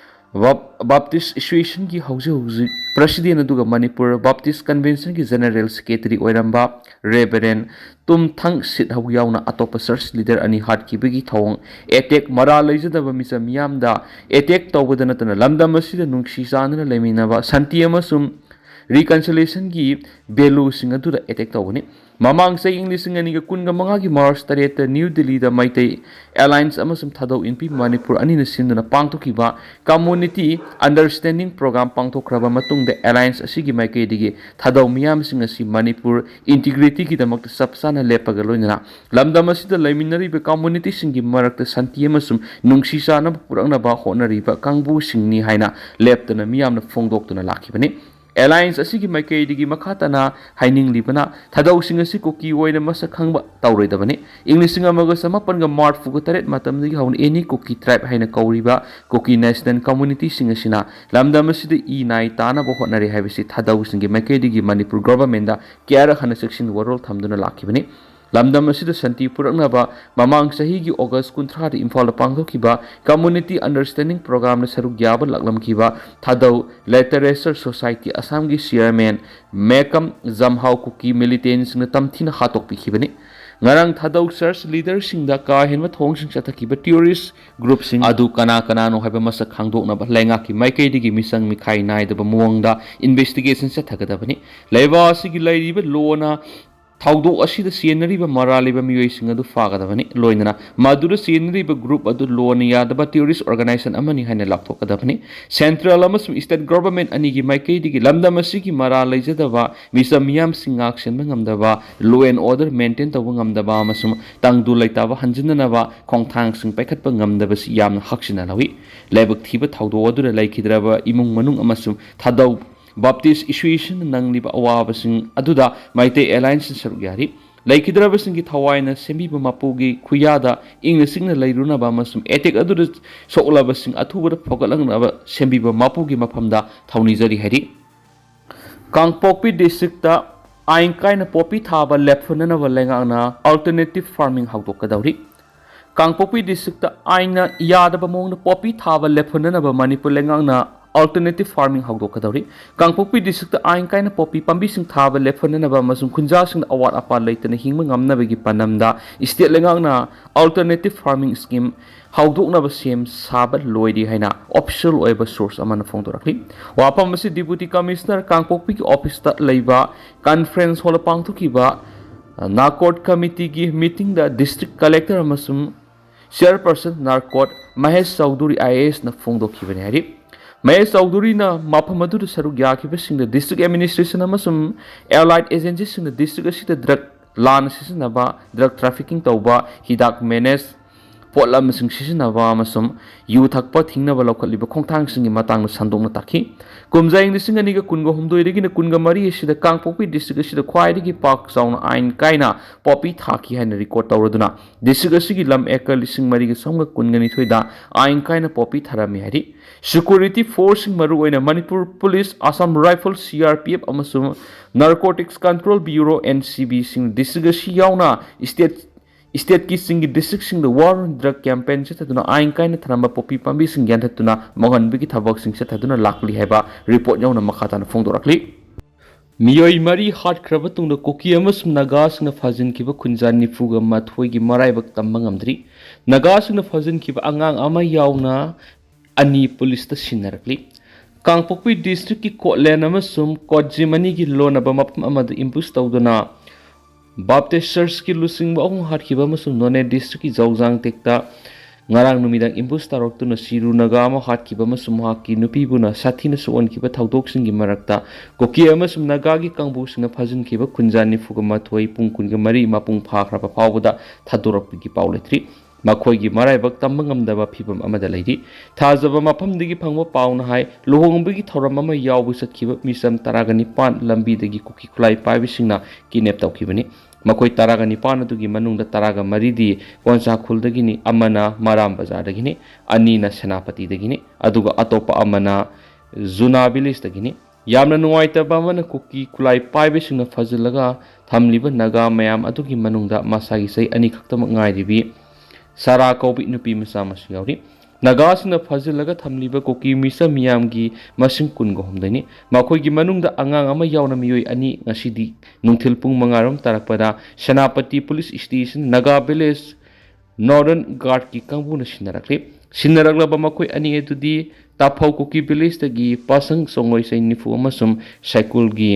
Baptist Associationꯒꯤ ꯍꯧꯖꯤꯛ ꯍꯧꯖꯤꯛ President ꯑꯗꯨꯒ ꯃꯅꯤꯄꯨꯔ Baptist Conventionꯒꯤ General Secretary ꯑꯣꯏꯔꯝꯕ Reverend ꯇꯨꯝꯊꯪ ꯁꯤꯠꯍꯧ ꯌꯥꯎꯅ ꯑꯇꯣꯞꯄ church leader ꯑꯅꯤ ꯍꯥꯠꯈꯤꯕꯒꯤ ꯊꯧꯑꯣꯡ꯫ Attack ꯃꯔꯥꯜ ꯂꯩꯖꯗꯕ ꯃꯤꯆꯝ ꯃꯤꯌꯥꯝꯗ attack ꯇꯧꯕꯗ ꯅꯠꯇꯅ ꯂꯝꯗꯝ ꯑꯁꯤꯗ ꯅꯨꯡꯁꯤ ꯆꯥꯟꯅꯅ ꯂꯩꯃꯤꯟꯅꯕ, ꯁꯥꯟꯇꯤ ꯑꯃꯁꯨꯡ reconciliationꯒꯤ valueꯁꯤꯡ ꯑꯗꯨꯗ attack ꯇꯧꯕꯅꯤ꯫ ꯃꯃꯥꯡ ꯆꯍꯤ ꯏꯪ ꯂꯤꯁꯤꯡ ꯑꯅꯤꯒ ꯀꯨꯟꯒ ꯃꯉꯥꯒꯤ March ꯇꯔꯦꯠꯇ New Delhiꯗ ꯃꯩꯇꯩ Alliance ꯑꯃꯁꯨꯡ ꯊꯥꯗꯧ ꯏꯟꯄꯤ ꯃꯅꯤꯄꯨꯔ ꯑꯅꯤꯅ ꯁꯤꯟꯗꯨꯅ ꯄꯥꯡꯊꯣꯛꯈꯤꯕ Community Understanding Program ꯄꯥꯡꯊꯣꯛꯈ꯭ꯔꯕ ꯃꯇꯨꯡꯗ Alliance ꯑꯁꯤꯒꯤ ꯃꯥꯏꯀꯩꯗꯒꯤ ꯊꯥꯗꯧ ꯃꯤꯌꯥꯝꯁꯤꯡ ꯑꯁꯤ ꯃꯅꯤꯄꯨꯔ integrityꯒꯤꯗꯃꯛꯇ ꯆꯞ ꯆꯥꯅ ꯂꯦꯞꯄꯒ ꯂꯣꯏꯅꯅ ꯂꯝꯗꯝ ꯑꯁꯤꯗ ꯂꯩꯃꯤꯟꯅꯔꯤꯕ communityꯁꯤꯡꯒꯤ ꯃꯔꯛꯇ ꯁꯥꯟꯇꯤ ꯑꯃꯁꯨꯡ ꯅꯨꯡꯁꯤ ꯆꯥꯟꯅꯕ ꯄꯨꯔꯛꯅꯕ ꯍꯣꯠꯅꯔꯤꯕ ꯀꯥꯡꯕꯨꯁꯤꯡꯅꯤ ꯍꯥꯏꯅ ꯂꯦꯞꯇꯅ ꯃꯤꯌꯥꯝꯅ ꯐꯣꯡꯗꯣꯛꯇꯨꯅ ꯂꯥꯛꯈꯤꯕꯅꯤ꯫ Alliance ꯑꯁꯤꯒꯤ ꯃꯥꯏꯀꯩꯗꯒꯤ ꯃꯈꯥ ꯇꯥꯅ ꯍꯥꯏꯅꯤꯡꯂꯤꯕꯅ, ꯊꯥꯗꯧꯁꯤꯡ ꯑꯁꯤ ꯀꯨꯀꯤ ꯑꯣꯏꯅ ꯃꯁꯛ ꯈꯪꯕ ꯇꯧꯔꯣꯏꯗꯕꯅꯤ꯫ ꯏꯪ ꯂꯤꯁꯤꯡ ꯑꯃꯒ ꯆꯃꯥꯄꯟꯒ ꯃꯔꯤꯐꯨ ꯇꯔꯦꯠ ꯃꯇꯝꯗꯒꯤ ꯍꯧꯅ Any Kuki Tribe ꯍꯥꯏꯅ ꯀꯧꯔꯤꯕ ꯀꯨꯀꯤ national communityꯁꯤꯡ ꯑꯁꯤꯅ ꯂꯝꯗꯝ ꯑꯁꯤꯗ ꯏ ꯅꯥꯏ ꯇꯥꯅꯕ ꯍꯣꯠꯅꯔꯤ ꯍꯥꯏꯕꯁꯤ ꯊꯥꯗꯧꯁꯤꯡꯒꯤ ꯃꯥꯏꯀꯩꯗꯒꯤ ꯃꯅꯤꯄꯨꯔ governmentꯗ ꯀꯌꯥꯔꯛ ꯍꯟꯅ ꯆꯦꯛꯁꯤꯟ ꯋꯥꯔꯣꯜ ꯊꯝꯗꯨꯅ ꯂꯥꯛꯈꯤꯕꯅꯤ꯫ ꯂꯝꯗꯝ ꯑꯁꯤꯗ ꯁꯥꯟꯇꯤ ꯄꯨꯔꯛꯅꯕ ꯃꯃꯥꯡ ꯆꯍꯤꯒꯤ August ꯀꯨꯟꯊ꯭ꯔꯥꯗ ꯏꯝꯐꯥꯜꯗ ꯄꯥꯡꯊꯣꯛꯈꯤꯕ Community Understanding Programꯅ ꯁꯔꯨꯛ ꯌꯥꯕ ꯂꯥꯛꯂꯝꯈꯤꯕ ꯊꯥꯗꯧ Literature Society ꯑꯁꯥꯝꯒꯤ chairman ꯃꯦꯀꯝ ꯖꯝꯍꯥꯎ ꯀꯨꯀꯤ militantꯁꯤꯡꯅ ꯇꯝꯊꯤꯅ ꯍꯥꯠꯇꯣꯛꯄꯤꯈꯤꯕꯅꯤ꯫ ꯉꯔꯥꯡ ꯊꯥꯗꯧ church leaderꯁꯤꯡꯗ ꯀꯥ ꯍꯦꯟꯕ ꯊꯧꯑꯣꯡꯁꯤꯡ ꯆꯠꯊꯈꯤꯕ terrorist groupꯁꯤꯡ ꯑꯗꯨ ꯀꯅꯥ ꯀꯅꯥꯅꯣ ꯍꯥꯏꯕ ꯃꯁꯛ ꯈꯪꯗꯣꯛꯅꯕ ꯂꯩꯉꯥꯛꯀꯤ ꯃꯥꯏꯀꯩꯗꯒꯤ ꯃꯤꯆꯪ ꯃꯤꯈꯥꯏ ꯅꯥꯏꯗꯕ ꯃꯑꯣꯡꯗ investigation ꯆꯠꯊꯒꯗꯕꯅꯤ꯫ ꯂꯩꯕꯥꯛ ꯑꯁꯤꯒꯤ ꯂꯩꯔꯤꯕ ꯂꯣꯅ ꯊꯧꯗꯣꯛ ꯑꯁꯤꯗ ꯆꯦꯟꯅꯔꯤꯕ ꯃꯔꯥꯜ ꯂꯩꯕ ꯃꯤꯑꯣꯏꯁꯤꯡ ꯑꯗꯨ ꯐꯥꯒꯗꯕꯅꯤ꯫ ꯂꯣꯏꯅꯅ ꯃꯗꯨꯗ ꯆꯦꯟꯅꯔꯤꯕ group ꯑꯗꯨ ꯂꯣꯅ ꯌꯥꯗꯕ terrorist organization ꯑꯃꯅꯤ ꯍꯥꯏꯅ ꯂꯥꯎꯊꯣꯛꯀꯗꯕꯅꯤ꯫ Central ꯑꯃꯁꯨꯡ state government ꯑꯅꯤꯒꯤ ꯃꯥꯏꯀꯩꯗꯒꯤ ꯂꯝꯗꯝ ꯑꯁꯤꯒꯤ ꯃꯔꯥꯜ ꯂꯩꯖꯗꯕ ꯃꯤꯆꯝ ꯃꯤꯌꯥꯝꯁꯤꯡ ꯉꯥꯛ ꯁꯦꯟꯕ ꯉꯝꯗꯕ, law and order maintain ꯇꯧꯕ ꯉꯝꯗꯕ ꯑꯃꯁꯨꯡ ꯇꯪꯗꯨ ꯂꯩꯇꯥꯕ ꯍꯟꯖꯤꯟꯅꯅꯕ ꯈꯣꯡꯊꯥꯡꯁꯤꯡ ꯄꯥꯏꯈꯠꯄ ꯉꯝꯗꯕꯁꯤ ꯌꯥꯝꯅ ꯍꯛꯆꯤꯟꯅ ꯂꯧꯏ꯫ ꯂꯥꯏꯕꯛ ꯊꯤꯕ ꯊꯧꯗꯣꯛ ꯑꯗꯨꯗ ꯂꯩꯈꯤꯗ꯭ꯔꯕ ꯏꯃꯨꯡ ꯃꯅꯨꯡ ꯑꯃꯁꯨꯡ ꯊꯥꯗꯧ Baptist Associationꯅ ꯅꯪꯂꯤꯕ ꯑꯋꯥꯕꯁꯤꯡ ꯑꯗꯨꯗ ꯃꯩꯇꯩ Allianceꯅ ꯁꯔꯨꯛ ꯌꯥꯔꯤ꯫ ꯂꯩꯈꯤꯗ꯭ꯔꯕꯁꯤꯡꯒꯤ ꯊꯋꯥꯏꯅ ꯁꯦꯝꯕꯤꯕ ꯃꯄꯨꯒꯤ ꯈꯨꯌꯥꯗ ꯏꯪꯅ ꯆꯤꯛꯅ ꯂꯩꯔꯨꯅꯕ ꯑꯃꯁꯨꯡ attack ꯑꯗꯨꯗ ꯁꯣꯛꯂꯕꯁꯤꯡ ꯑꯊꯨꯕꯗ ꯐꯒꯠꯂꯛꯅꯕ ꯁꯦꯝꯕꯤꯕ ꯃꯄꯨꯒꯤ ꯃꯐꯝꯗ ꯊꯧꯅꯤꯖꯔꯤ ꯍꯥꯏꯔꯤ꯫ ꯀꯥꯡꯄꯣꯛꯄꯤ districtꯇ ꯑꯥꯏꯟ ꯀꯥꯏꯅ ꯄꯣꯄꯤ ꯊꯥꯕ ꯂꯦꯞꯍꯟꯅꯅꯕ ꯂꯩꯉꯥꯛꯅ alternative farming ꯍꯧꯗꯣꯛꯀꯗꯧꯔꯤ꯫ ꯀꯥꯡꯄꯣꯛꯄꯤ ꯗꯤꯁꯇ꯭ꯔꯤꯛꯇ ꯑꯥꯏꯟꯅ ꯌꯥꯗꯕ ꯃꯑꯣꯡꯗ ꯄꯣꯄꯤ ꯊꯥꯕ ꯂꯦꯞꯍꯟꯅꯅꯕ ꯃꯅꯤꯄꯨꯔ ꯂꯩꯉꯥꯛꯅ alternative farming ꯍꯧꯗꯣꯛꯀꯗꯧꯔꯤ꯫ ꯀꯥꯡꯄꯣꯛꯄꯤ ꯗꯤꯁꯇ꯭ꯔꯤꯛꯇ ꯑꯥꯏꯟ ꯀꯥꯏꯅ ꯄꯣꯄꯤ ꯄꯥꯝꯕꯤꯁꯤꯡ ꯊꯥꯕ ꯂꯦꯞꯍꯟꯅꯅꯕ ꯑꯃꯁꯨꯡ ꯈꯨꯟꯖꯥꯁꯤꯡꯅ ꯑꯋꯥꯠ ꯑꯄꯥ ꯂꯩꯇꯅ ꯍꯤꯡꯕ ꯉꯝꯅꯕꯒꯤ ꯄꯥꯟꯗꯝꯗ state ꯂꯩꯉꯥꯛꯅ alternative farming scheme ꯍꯧꯗꯣꯛꯅꯕ ꯁꯦꯝ ꯁꯥꯕ ꯂꯣꯏꯔꯤ ꯍꯥꯏꯅ official ꯑꯣꯏꯕ source ꯑꯃꯅ ꯐꯣꯡꯗꯣꯔꯛꯂꯤ꯫ ꯋꯥꯐꯝ ꯑꯁꯤ Deputy Commissioner ꯀꯥꯡꯄꯣꯛꯄꯤꯒꯤ officeꯇ ꯂꯩꯕ conference hall ꯄꯥꯡꯊꯣꯛꯈꯤꯕ NACORD committeeꯒꯤ meetingꯗ district collector ꯑꯃꯁꯨꯡ chairperson NACORD ꯃꯍꯦꯁ ꯆꯧꯙꯨꯔꯤ IASꯅ ꯐꯣꯡꯗꯣꯛꯈꯤꯕꯅꯤ ꯍꯥꯏꯔꯤ꯫ ꯃꯍꯦꯁ ꯆꯧꯙꯨꯔꯤꯅ ꯃꯐꯝ ꯑꯗꯨꯗ ꯁꯔꯨꯛ ꯌꯥꯈꯤꯕꯁꯤꯡꯗ district administration ꯑꯃꯁꯨꯡ allied agencyꯁꯤꯡꯅ district ꯑꯁꯤꯗ drug ꯂꯥꯟꯅ ꯁꯤꯖꯤꯟꯅꯕ, drug trafficking ꯇꯧꯕ, ꯍꯤꯗꯥꯛ manage, ꯄꯣꯠꯂꯝꯁꯤꯡ ꯁꯤꯖꯤꯟꯅꯕ ꯑꯃꯁꯨꯡ ꯌꯨ ꯊꯛꯄ ꯊꯤꯡꯅꯕ ꯂꯧꯈꯠꯂꯤꯕ ꯈꯣꯡꯊꯥꯡꯁꯤꯡꯒꯤ ꯃꯇꯥꯡꯗ ꯁꯟꯗꯣꯛꯅ ꯇꯥꯛꯈꯤ꯫ ꯀꯨꯝꯖꯥ ꯏꯪ ꯂꯤꯁꯤꯡ ꯑꯅꯤꯒ ꯀꯨꯟꯒ ꯍꯨꯝꯗꯣꯏꯗꯒꯤꯅ ꯀꯨꯟꯒ ꯃꯔꯤ ꯑꯁꯤꯗ ꯀꯥꯡꯄꯣꯛꯄꯤ district ꯑꯁꯤꯗ ꯈ꯭ꯋꯥꯏꯗꯒꯤ ꯄꯥꯛ ꯆꯥꯎꯅ ꯑꯥꯏꯟ ꯀꯥꯏꯅ ꯄꯣꯄꯤ ꯊꯥꯈꯤ ꯍꯥꯏꯅ record ꯇꯧꯔꯗꯨꯅ, district ꯑꯁꯤꯒꯤ ꯂꯝ acre ꯂꯤꯁꯤꯡ ꯃꯔꯤꯒ ꯆꯍꯨꯝꯒ ꯀꯨꯟꯒ ꯅꯤꯊꯣꯏꯗ ꯑꯥꯏꯟ ꯀꯥꯏꯅ ꯄꯣꯄꯤ ꯊꯥꯔꯝꯃꯤ ꯍꯥꯏꯔꯤ꯫ Security forceꯁꯤꯡ, ꯃꯔꯨꯑꯣꯏꯅ Manipur police, Assam rifle, CRPF ꯑꯃꯁꯨꯡ Narcotics Control Bureau, NCBꯁꯤꯡ district ꯑꯁꯤ ꯌꯥꯎꯅ state stateꯀꯤ ꯆꯤꯡꯒꯤ districtꯁꯤꯡꯗ war on drug campaign ꯆꯠꯊꯗꯨꯅ ꯑꯥꯏꯟ ꯀꯥꯏꯅ ꯊꯔꯝꯕ ꯄꯣꯄꯤ ꯄꯥꯝꯕꯤꯁꯤꯡ ꯌꯥꯟꯊꯠꯇꯨꯅ ꯃꯥꯡꯍꯟꯕꯒꯤ ꯊꯕꯛꯁꯤꯡ ꯆꯠꯊꯗꯨꯅ ꯂꯥꯛꯂꯤ ꯍꯥꯏꯕ report ꯌꯥꯎꯅ ꯃꯈꯥ ꯇꯥꯅ ꯐꯣꯡꯗꯣꯔꯛꯂꯤ꯫ ꯃꯤꯑꯣꯏ ꯃꯔꯤ ꯍꯥꯠꯈ꯭ꯔꯕ ꯇꯨꯡꯗ ꯀꯨꯀꯤ ꯑꯃꯁꯨꯡ ꯅꯥꯒꯥꯁꯤꯡꯅ ꯐꯥꯖꯤꯟꯈꯤꯕ ꯈꯨꯟꯖꯥ ꯅꯤꯐꯨꯒ ꯃꯥꯊꯣꯏꯒꯤ ꯃꯔꯥꯏꯕꯛ ꯇꯝꯕ ꯉꯝꯗ꯭ꯔꯤ꯫ ꯅꯥꯒꯥꯁꯤꯡꯅ ꯐꯥꯖꯤꯟꯈꯤꯕ ꯑꯉꯥꯡ ꯑꯃ ꯌꯥꯎꯅ ꯑꯅꯤ ꯄꯨꯂꯤꯁꯇ ꯁꯤꯟꯅꯔꯛꯂꯤ꯫ ꯀꯥꯡꯄꯣꯛꯄꯤ districtꯀꯤ ꯀꯣꯠꯂꯦꯟ ꯑꯃꯁꯨꯡ ꯀꯣꯠꯖꯤꯝ ꯑꯅꯤꯒꯤ ꯂꯣꯟꯅꯕ ꯃꯐꯝ ꯑꯃꯗ ambush ꯇꯧꯗꯨꯅ Baptist Churchꯀꯤ ꯂꯨꯆꯤꯡꯕ ꯑꯍꯨꯝ ꯍꯥꯠꯈꯤꯕ ꯑꯃꯁꯨꯡ ꯅꯣꯅꯦ districtꯀꯤ ꯖꯧꯖꯥꯡ ꯇꯦꯛꯇ ꯉꯔꯥꯡ ꯅꯨꯃꯤꯗꯥꯡ ambush ꯇꯧꯔꯛꯇꯨꯅ ꯆꯤꯔꯨ ꯅꯥꯒꯥ ꯑꯃ ꯍꯥꯠꯈꯤꯕ ꯑꯃꯁꯨꯡ ꯃꯍꯥꯛꯀꯤ ꯅꯨꯄꯤꯕꯨꯅ ꯁꯥꯊꯤꯅ ꯁꯣꯛꯍꯟꯈꯤꯕ ꯊꯧꯗꯣꯛꯁꯤꯡꯒꯤ ꯃꯔꯛꯇ ꯀꯨꯀꯤ ꯑꯃꯁꯨꯡ ꯅꯥꯒꯥꯒꯤ ꯀꯥꯡꯕꯨꯁꯤꯡꯅ ꯐꯥꯖꯤꯟꯈꯤꯕ ꯈꯨꯟꯖꯥ ꯅꯤꯐꯨꯒ ꯃꯥꯊꯣꯏ ꯄꯨꯡ ꯀꯨꯟꯒ ꯃꯔꯤ ꯃꯄꯨꯡ ꯐꯥꯈ꯭ꯔꯕ ꯐꯥꯎꯕꯗ ꯊꯥꯗꯣꯔꯛꯄꯒꯤ ꯄꯥꯎ ꯂꯩꯇ꯭ꯔꯤ꯫ ꯃꯈꯣꯏꯒꯤ ꯃꯔꯥꯏꯕꯛ ꯇꯝꯕ ꯉꯝꯗꯕ ꯐꯤꯚꯝ ꯑꯃꯗ ꯂꯩꯔꯤ꯫ ꯊꯥꯖꯕ ꯃꯐꯝꯗꯒꯤ ꯐꯪꯕ ꯄꯥꯎꯅ ꯍꯥꯏ, ꯂꯨꯍꯣꯡꯕꯒꯤ ꯊꯧꯔꯝ ꯑꯃ ꯌꯥꯎꯕ ꯆꯠꯈꯤꯕ ꯃꯤꯆꯝ ꯇꯔꯥꯒ ꯅꯤꯄꯥꯟ ꯂꯝꯕꯤꯗꯒꯤ ꯀꯨꯀꯤ ꯈꯨꯠꯂꯥꯏ ꯄꯥꯏꯕꯁꯤꯡꯅ kidnap ꯇꯧꯈꯤꯕꯅꯤ꯫ ꯃꯈꯣꯏ ꯇꯔꯥꯒ ꯅꯤꯄꯥꯟ ꯑꯗꯨꯒꯤ ꯃꯅꯨꯡꯗ ꯇꯔꯥꯒ ꯃꯔꯤꯗꯤ ꯀꯣꯟꯁꯥꯈꯨꯜꯗꯒꯤꯅꯤ, ꯑꯃꯅ ꯃꯔꯥꯝ ꯕꯖꯥꯔꯗꯒꯤꯅꯤ, ꯑꯅꯤꯅ ꯁꯦꯅꯥꯄꯇꯤꯗꯒꯤꯅꯤ, ꯑꯗꯨꯒ ꯑꯇꯣꯞꯄ ꯑꯃꯅ ꯖꯨꯅꯥ villageꯇꯒꯤꯅꯤ꯫ ꯌꯥꯝꯅ ꯅꯨꯡꯉꯥꯏꯇꯕ ꯑꯃꯅ, ꯀꯨꯀꯤ ꯈꯨꯠꯂꯥꯏ ꯄꯥꯏꯕꯁꯤꯡꯅ ꯐꯥꯖꯤꯜꯂꯒ ꯊꯝꯂꯤꯕ ꯅꯥꯒꯥ ꯃꯌꯥꯝ ꯑꯗꯨꯒꯤ ꯃꯅꯨꯡꯗ ꯃꯁꯥꯒꯤ ꯆꯍꯤ ꯑꯅꯤ ꯈꯛꯇꯃꯛ ꯉꯥꯏꯔꯤꯕꯤ ꯁꯥꯔꯥ ꯀꯧꯕꯤ ꯅꯨꯄꯤ ꯃꯆꯥ ꯑꯃꯁꯨ ꯌꯥꯎꯔꯤ꯫ ꯅꯥꯒꯥꯁꯤꯡꯅ ꯐꯥꯖꯤꯜꯂꯒ ꯊꯝꯂꯤꯕ ꯀꯨꯀꯤ ꯃꯤꯆꯝ ꯃꯤꯌꯥꯝꯒꯤ ꯃꯁꯤꯡ ꯀꯨꯟꯒ ꯍꯨꯝꯗꯣꯏꯅꯤ꯫ ꯃꯈꯣꯏꯒꯤ ꯃꯅꯨꯡꯗ ꯑꯉꯥꯡ ꯑꯃ ꯌꯥꯎꯅ ꯃꯤꯑꯣꯏ ꯑꯅꯤ ꯉꯁꯤꯗꯤ ꯅꯨꯡꯊꯤꯜ ꯄꯨꯡ ꯃꯉꯥ ꯔꯣꯝ ꯇꯥꯔꯛꯄꯗ Senapati police station Naga village northern ꯒꯥꯔꯗꯀꯤ ꯀꯥꯡꯕꯨꯅ ꯁꯤꯟꯅꯔꯛꯂꯤ꯫ ꯁꯤꯟꯅꯔꯛꯂꯕ ꯃꯈꯣꯏ ꯑꯅꯤ ꯑꯗꯨꯗꯤ ꯇꯥꯐꯧ ꯀꯨꯀꯤ ꯚꯤꯂꯦꯖꯇꯒꯤ ꯄꯥꯁꯪ ꯆꯣꯡꯂꯣꯏꯁꯩ ꯅꯤꯐꯨ ꯑꯃꯁꯨꯡ ꯁꯥꯏꯀꯨꯜꯒꯤ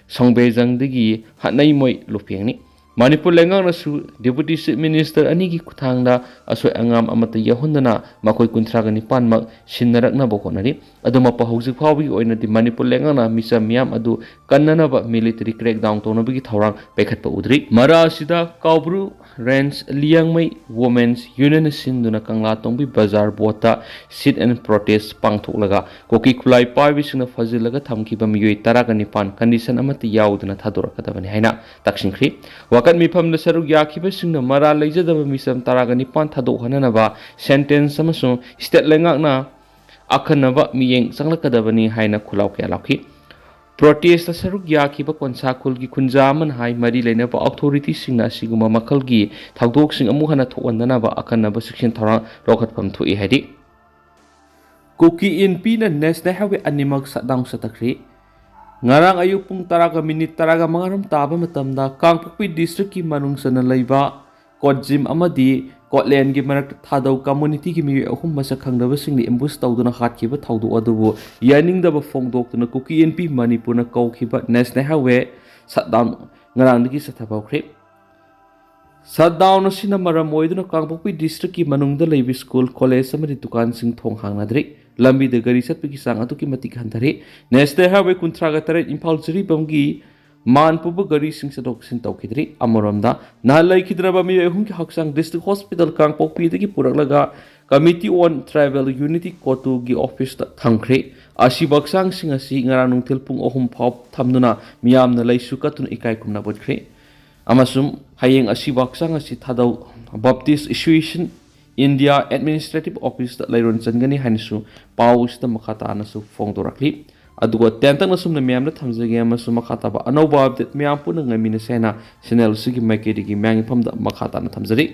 ꯁꯣꯡꯕꯦꯖꯪꯗꯒꯤ ꯍꯠꯅꯩꯃꯣꯏ ꯂꯨꯄꯦꯡꯅꯤ꯫ ꯃꯅꯤꯄꯨꯔ ꯂꯩꯉꯥꯛꯅꯁꯨ ꯗꯦꯄꯨꯇꯤ ꯆꯤꯐ ꯃꯤꯅꯤꯁꯇꯔ ꯑꯅꯤꯒꯤ ꯈꯨꯠꯊꯥꯡꯗ ꯑꯁꯣꯏ ꯑꯉꯥꯝ ꯑꯃꯠꯇ ꯌꯥꯎꯍꯟꯗꯅ ꯃꯈꯣꯏ ꯀꯨꯟꯊ꯭ꯔꯥꯒ ꯅꯤꯄꯥꯟꯃꯛ ꯁꯤꯟꯅꯔꯛꯅꯕ ꯍꯣꯠꯅꯔꯤ꯫ ꯑꯗꯨꯃꯛꯄ ꯍꯧꯖꯤꯛ ꯐꯥꯎꯕꯒꯤ ꯑꯣꯏꯅꯗꯤ ꯃꯅꯤꯄꯨꯔ ꯂꯩꯉꯥꯛꯅ ꯃꯤꯆꯝ ꯃꯤꯌꯥꯝ ꯑꯗꯨ ꯀꯟꯅꯅꯕ ꯃꯤꯂꯤꯇꯔꯤ ꯀ꯭ꯔꯦꯛꯗꯥꯎꯟ ꯇꯧꯅꯕꯒꯤ ꯊꯧꯔꯥꯡ ꯄꯥꯏꯈꯠꯄ ꯎꯗ꯭ꯔꯤ꯫ ꯃꯔꯥ ꯑꯁꯤꯗ ꯀꯥꯎꯕ꯭ꯔꯨ ꯔꯦꯟꯖ ꯂꯤꯌꯥꯡꯃꯩ ꯋꯨꯃꯦꯟꯁ ꯌꯨꯅꯤꯌꯟꯅ ꯁꯤꯟꯗꯨꯅ ꯀꯪꯂꯥ ꯇꯣꯡꯕꯤ ꯕꯖꯥꯔ ꯕꯣꯠꯇ ꯁꯤꯠ ꯑꯦꯟ ꯄ꯭ꯔꯣꯇꯦꯁ ꯄꯥꯡꯊꯣꯛꯂꯒ ꯀꯨꯀꯤ ꯈꯨꯠꯂꯥꯏ ꯄꯥꯏꯕꯁꯤꯡꯅ ꯐꯥꯖꯤꯜꯂꯒ ꯊꯝꯈꯤꯕ ꯃꯤꯑꯣꯏ ꯇꯔꯥꯒ ꯅꯤꯄꯥꯟ ꯀꯟꯗꯤꯁꯟ ꯑꯃꯠꯇ ꯌꯥꯎꯗꯅ ꯊꯥꯗꯣꯔꯛꯀꯗꯕꯅꯤ ꯍꯥꯏꯅ ꯇꯛꯁꯤꯟꯈ꯭ꯔꯤ꯫ ꯋꯥꯀꯠ ꯃꯤꯐꯝꯗ ꯁꯔꯨꯛ ꯌꯥꯈꯤꯕꯁꯤꯡꯅ ꯃꯔꯥꯜ ꯂꯩꯖꯗꯕ ꯃꯤꯆꯝ ꯇꯔꯥꯒ ꯅꯤꯄꯥꯟ ꯊꯥꯗꯣꯛꯍꯟꯅꯅꯕ ꯁꯦꯟꯇꯦꯟꯁ ꯑꯃꯁꯨꯡ ꯁ꯭ꯇꯦꯠ ꯂꯩꯉꯥꯛꯅ ꯑꯈꯟꯅꯕ ꯃꯤꯠꯌꯦꯡ ꯆꯪꯂꯛꯀꯗꯕꯅꯤ ꯍꯥꯏꯅ ꯈꯨꯜꯂꯥꯎ ꯀꯌꯥ ꯂꯥꯎꯈꯤ꯫ ꯄ꯭ꯔꯣꯇꯦꯁꯇ ꯁꯔꯨꯛ ꯌꯥꯈꯤꯕ ꯀꯣꯟꯁꯥ ꯈꯨꯜꯒꯤ ꯈꯨꯟꯖꯥ ꯑꯃꯅ ꯍꯥꯏ, ꯃꯔꯤ ꯂꯩꯅꯕ ꯑꯣꯊꯣꯔꯤꯇꯤꯁꯤꯡꯅ ꯑꯁꯤꯒꯨꯝꯕ ꯃꯈꯜꯒꯤ ꯊꯧꯗꯣꯛꯁꯤꯡ ꯑꯃꯨꯛ ꯍꯟꯅ ꯊꯣꯛꯍꯟꯗꯅꯕ ꯑꯀꯟꯅꯕ ꯆꯦꯛꯁꯤꯟ ꯊꯧꯔꯥꯡ ꯂꯧꯈꯠꯐꯝ ꯊꯣꯛꯏ ꯍꯥꯏꯔꯤ꯫ ꯀꯨꯀꯤ ꯏꯟꯄꯤꯅ ꯅꯦꯁꯅꯦꯜ ꯍꯥꯏꯋꯦ ꯑꯅꯤꯃꯛ ꯁꯠꯗꯥꯎꯟ ꯆꯠꯊꯈ꯭ꯔꯤ꯫ ꯉꯔꯥꯡ ꯑꯌꯨꯛ ꯄꯨꯡ ꯇꯔꯥꯒ ꯃꯤꯅꯤꯠ ꯇꯔꯥꯒ ꯃꯉꯥ ꯔꯣꯝ ꯇꯥꯕ ꯃꯇꯝꯗ ꯀꯥꯡꯄꯣꯛꯄꯤ ꯗꯤꯁꯇ꯭ꯔꯤꯛꯀꯤ ꯃꯅꯨꯡ ꯆꯟꯅ ꯂꯩꯕ ꯀꯣꯠꯖꯤꯝ ꯑꯃꯗꯤ ꯀꯣꯠꯂꯦꯟꯒꯤ ꯃꯔꯛꯇ ꯊꯥꯗꯧ ꯀꯝꯃꯨꯅꯤꯇꯤꯒꯤ ꯃꯤꯑꯣꯏ ꯑꯍꯨꯝ ꯃꯁꯛ ꯈꯪꯗꯕꯁꯤꯡꯅ ꯑꯦꯝꯕꯨꯁ ꯇꯧꯗꯨꯅ ꯍꯥꯠꯈꯤꯕ ꯊꯧꯗꯣꯛ ꯑꯗꯨꯕꯨ ꯌꯥꯅꯤꯡꯗꯕ ꯐꯣꯡꯗꯣꯛꯇꯨꯅ ꯀꯨꯀꯤ ꯏꯟꯄꯤ ꯃꯅꯤꯄꯨꯔꯅ ꯀꯧꯈꯤꯕ ꯅꯦꯁꯅꯦꯜ ꯍꯥꯏꯋꯦ ꯁꯠꯗꯥꯎꯟ ꯉꯔꯥꯡꯗꯒꯤ ꯆꯠꯊꯕ ꯍꯧꯈ꯭ꯔꯦ꯫ ꯁꯠꯗꯥꯎꯟ ꯑꯁꯤꯅ ꯃꯔꯝ ꯑꯣꯏꯗꯨꯅ ꯀꯥꯡꯄꯣꯛꯄꯤ ꯗꯤꯁꯇ꯭ꯔꯤꯛꯀꯤ ꯃꯅꯨꯡꯗ ꯂꯩꯕ ꯁ꯭ꯀꯨꯜ, ꯀꯣꯂꯦꯖ ꯑꯃꯗꯤ ꯗꯨꯀꯥꯟꯁꯤꯡ ꯊꯣꯡ ꯍꯥꯡꯅꯗ꯭ꯔꯤ꯫ ꯂꯝꯕꯤꯗ ꯒꯥꯔꯤ ꯆꯠꯄꯒꯤ ꯆꯥꯡ ꯑꯗꯨꯛꯀꯤ ꯃꯇꯤꯛ ꯍꯟꯊꯔꯦ꯫ ꯅꯦꯁꯅꯦꯜ ꯍꯥꯏꯋꯦ ꯀꯨꯟꯊ꯭ꯔꯥꯒ ꯇꯔꯦꯠ ꯏꯝꯐꯥꯜ ꯖꯤꯔꯤꯕꯥꯝꯒꯤ ꯃꯥꯟ ꯄꯨꯕ ꯒꯥꯔꯤꯁꯤꯡ ꯆꯠꯊꯣꯛ ꯆꯠꯁꯤꯟ ꯇꯧꯈꯤꯗ꯭ꯔꯤ꯫ ꯑꯃꯔꯣꯝꯗ, ꯅꯍꯥꯟ ꯂꯩꯈꯤꯗ꯭ꯔꯕ ꯃꯤꯑꯣꯏ ꯑꯍꯨꯝꯒꯤ ꯍꯛꯆꯥꯡ ꯗꯤꯁꯇ꯭ꯔꯤꯛ ꯍꯣꯁꯄꯤꯇꯥꯜ ꯀꯥꯡꯄꯣꯛꯄꯤꯗꯒꯤ ꯄꯨꯔꯛꯂꯒ Committee on Tribal Unity, ꯀꯣꯇꯨꯒꯤ ꯑꯣꯐꯤꯁꯇ ꯊꯝꯈ꯭ꯔꯦ꯫ ꯑꯁꯤꯕ ꯍꯛꯆꯥꯡꯁꯤꯡ ꯑꯁꯤ ꯉꯔꯥꯡ ꯅꯨꯡꯊꯤꯜ ꯄꯨꯡ ꯑꯍꯨꯝ ꯐꯥꯎ ꯊꯝꯗꯨꯅ ꯃꯤꯌꯥꯝꯅ ꯂꯩꯁꯨ ꯀꯠꯇꯨꯅ ꯏꯀꯥꯏ ꯈꯨꯝꯅꯕ ꯎꯠꯈ꯭ꯔꯦ꯫ ꯑꯃꯁꯨꯡ ꯍꯌꯦꯡ ꯑꯁꯤꯕ ꯍꯛꯆꯥꯡ ꯑꯁꯤ ꯊꯥꯗꯧ ꯕꯞꯇꯤꯁ ꯑꯦꯁꯣꯁꯤꯌꯦꯁꯟ ꯏꯟꯗꯤꯌꯥ ꯑꯦꯗꯃꯤꯅꯤꯁꯇ꯭ꯔꯦꯇꯤꯚ ꯑꯣꯐꯤꯁꯇ ꯂꯩꯔꯣꯟ ꯆꯟꯒꯅꯤ ꯍꯥꯏꯅꯁꯨ ꯄꯥꯎ ꯑꯁꯤꯗ ꯃꯈꯥ ꯇꯥꯅꯁꯨ ꯐꯣꯡꯗꯣꯔꯛꯂꯤ꯫ ꯑꯗꯨꯒ ꯇꯦꯟꯇꯛꯅ ꯁꯨꯝꯅ ꯃꯌꯥꯝꯗ ꯊꯝꯖꯒꯦ ꯑꯃꯁꯨꯡ ꯃꯈꯥ ꯇꯥꯕ ꯑꯅꯧꯕ ꯑꯞꯗꯦꯠ ꯃꯌꯥꯝ ꯄꯨꯟꯅ ꯉꯥꯏꯃꯤꯟꯅꯁꯦ ꯍꯥꯏꯅ ꯆꯦꯅꯦꯜ ꯑꯁꯤꯒꯤ ꯃꯥꯏꯀꯩꯗꯒꯤ ꯃꯌꯥꯝꯒꯤ ꯃꯐꯝꯗ ꯃꯈꯥ ꯇꯥꯅ ꯊꯝꯖꯔꯤ꯫